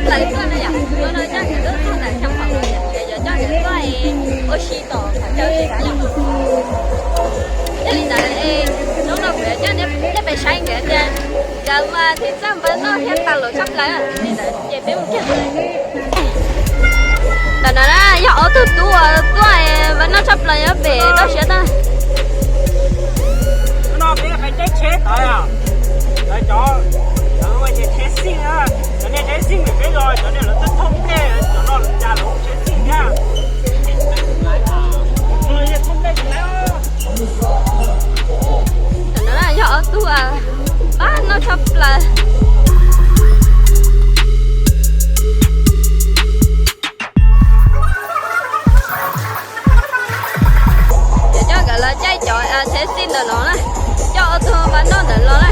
Lawv tuaj no yom, no no coj nkawd tuaj txog ntawm Xyooj Phom no yom, yuav coj nkawd tuaj ua si tom qhov chaw tsis kav yom. Yog li ntawd es hnub no kuv yuav coj nej pem saib nkawd tias nkawd mas thiaj txawj npawb noj thiab tas lus tshaj plaws. Li ntawd ces peb mus kiag. Ntawm no na yog ob tug tub uas tuaj npawb noj tshaj plaws nyob pem toj siab tag. No peb qhov caij tsheb tod, cov, cov niag tsheb xij, cov niag tsheb xij ntawm peb los cov niag lawv tuaj thauj nplej, cov no lawv cas lawv tsheb xij thiab. Ntawm no yog ob tug npawb noj tshaj plaws. Ces coj nkawd los caij cov tsheb xij ntawm no na, coj ob tug npawb noj ntawd los na.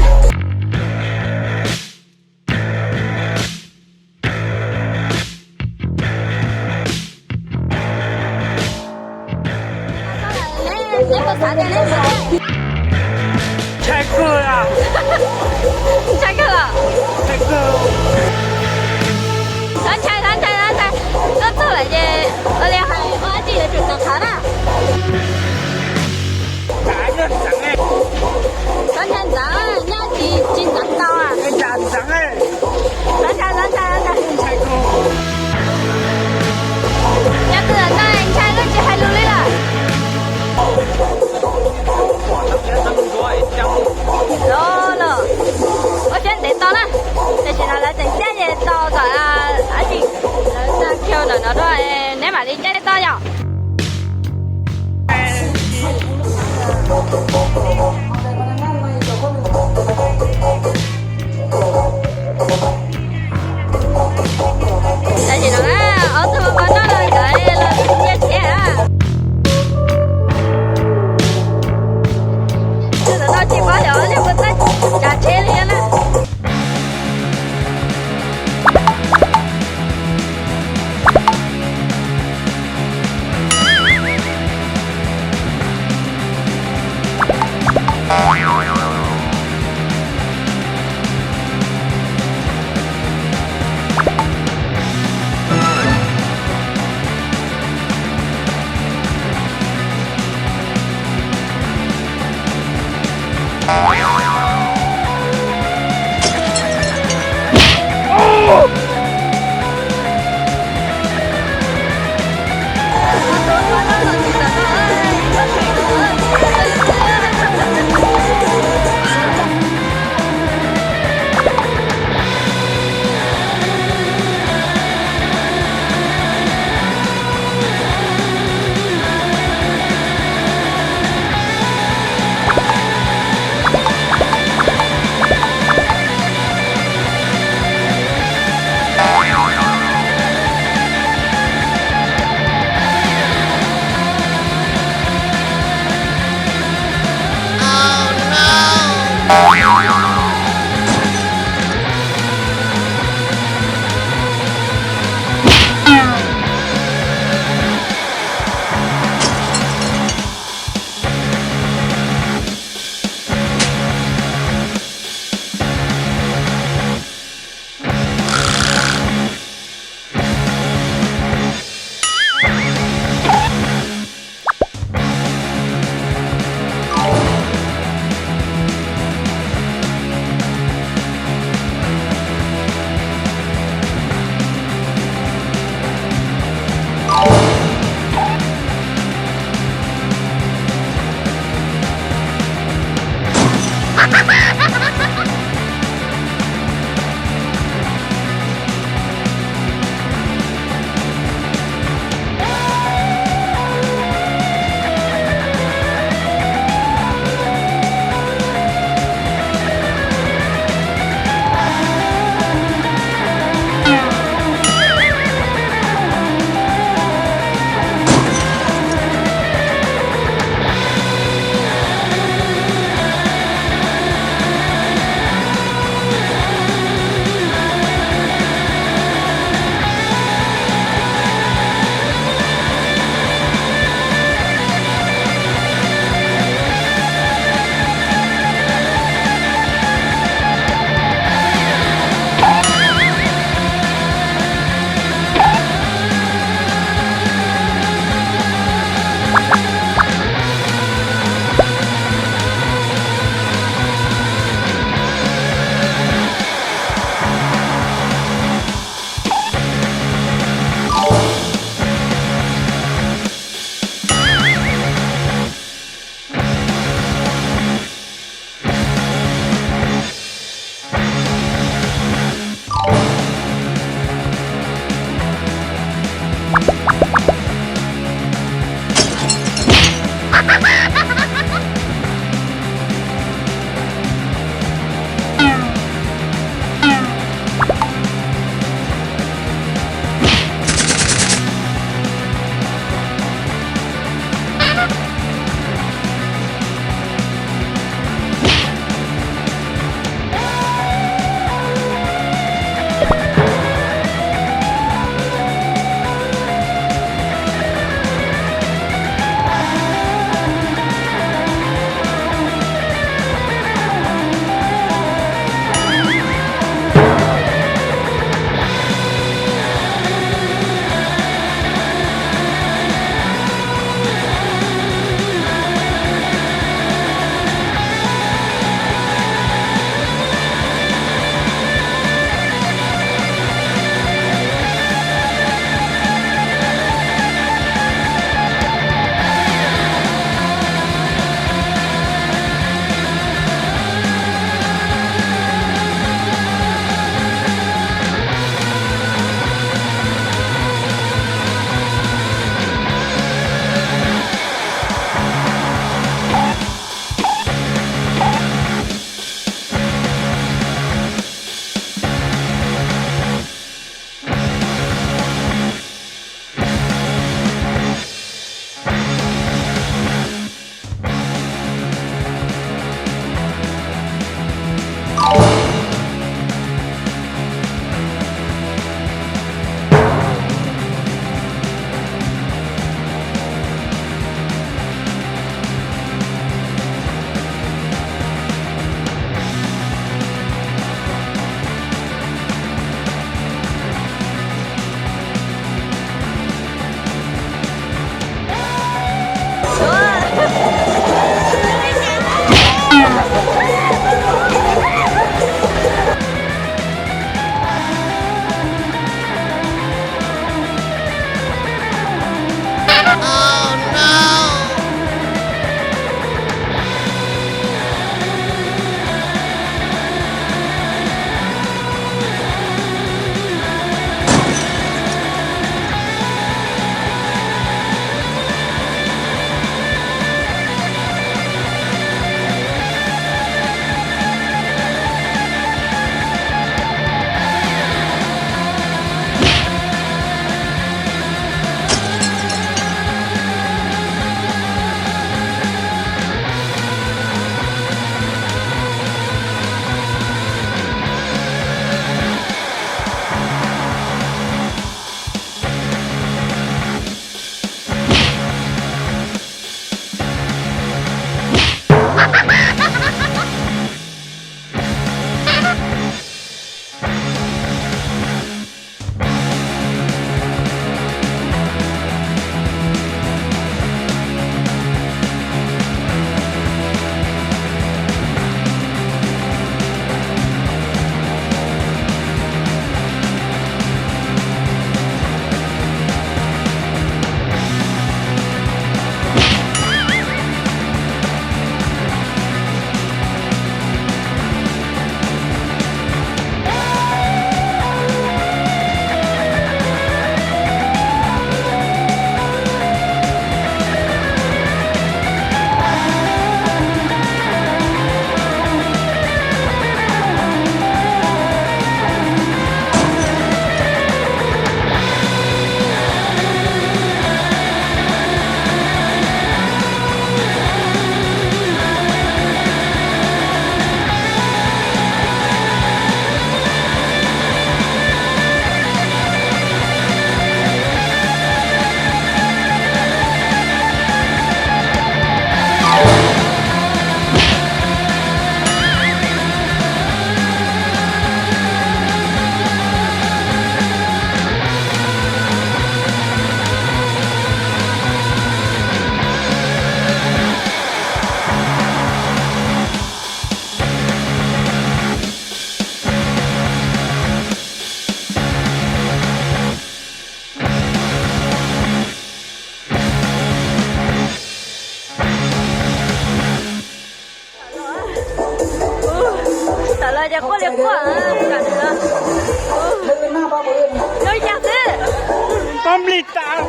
Li tas.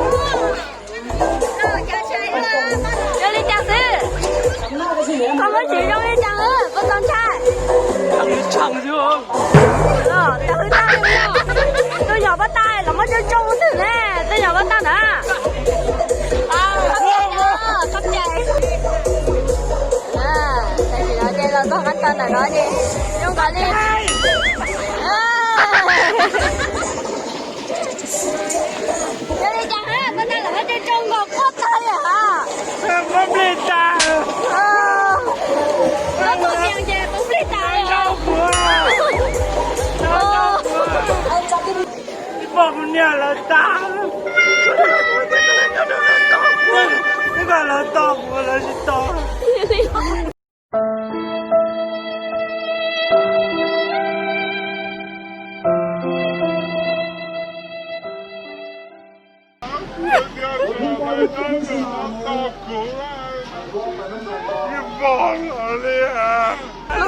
Zoo li cas xwb? Koj muab tsis zoo li cas, koj txaus ntshai. Tawg hwj tag li no. Tuaj yos pab tag los muab tsoo tsoo xwb ne, tuaj yos pab tag na. Qhov cai, tam sim no ces los txog qab tag ntawm no ces zoo nkaus li. Yog li cas ha, koj tag los muab tsoo tsoo nkaus quaj tag li ha. Poob plig tas. Koj tus niam ces poob plig tas li. Poj kuv niam lawv tag. Ib pab lawv tog kuv lawv tsis tau.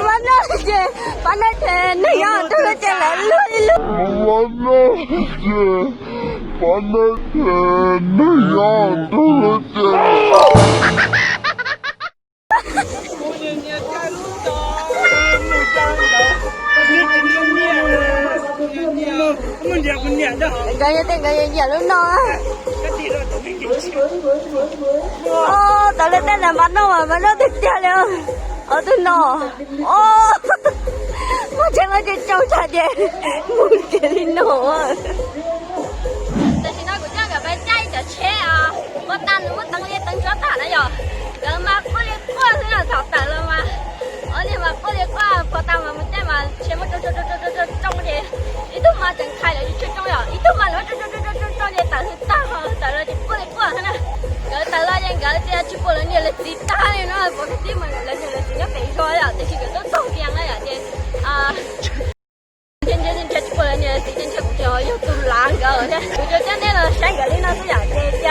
Maj noj ces pab noj ces neeg nyob nrog lub ces lawv luag ib lub. Maj noj ces pab noj ces neeg nyob nrog lub ces. Nkawd yog tej nkawd nyiam lub no. Tau li tej ntawd mas noj mas mas noj tiag tiag li. Ob tug no. Muaj tseeb muaj tseeb tsoo tag ces mus kiag li no. Tam sim no kuv coj nkawd pais caij cov tsheb os, muab tag nws muab teev li teev tsuab tag na yom. Nkawd mas quaj li quaj xwb na, thaum tawm los mas ob niag mas quaj li quaj, phua tag mas mus caij mas tsheb muab tsoo tsoo tsoo ces ib tug mas tseem qhais lawv tsis tsoo tsoo yom, ib tug mas lawv tsoo tsoo tsoo tsoo ces tawm hwj tag, tawm los ces quaj li quaj xwb na. Nkawd tawm los ces nkawd tias tsis pom lawv niam lawv txiv tag li no, pom kiag tib mas lawv niam lawv txiv nyob pem zos yom, tiam sis nkawd tuaj txog kiag na yom ces ntshe ntshe tsis pom lawv niam lawv txiv ces ntshe kuv tseem yog tus lav nkawd thiab. Kuv coj nej los saib nkawd li no xwb yom, ces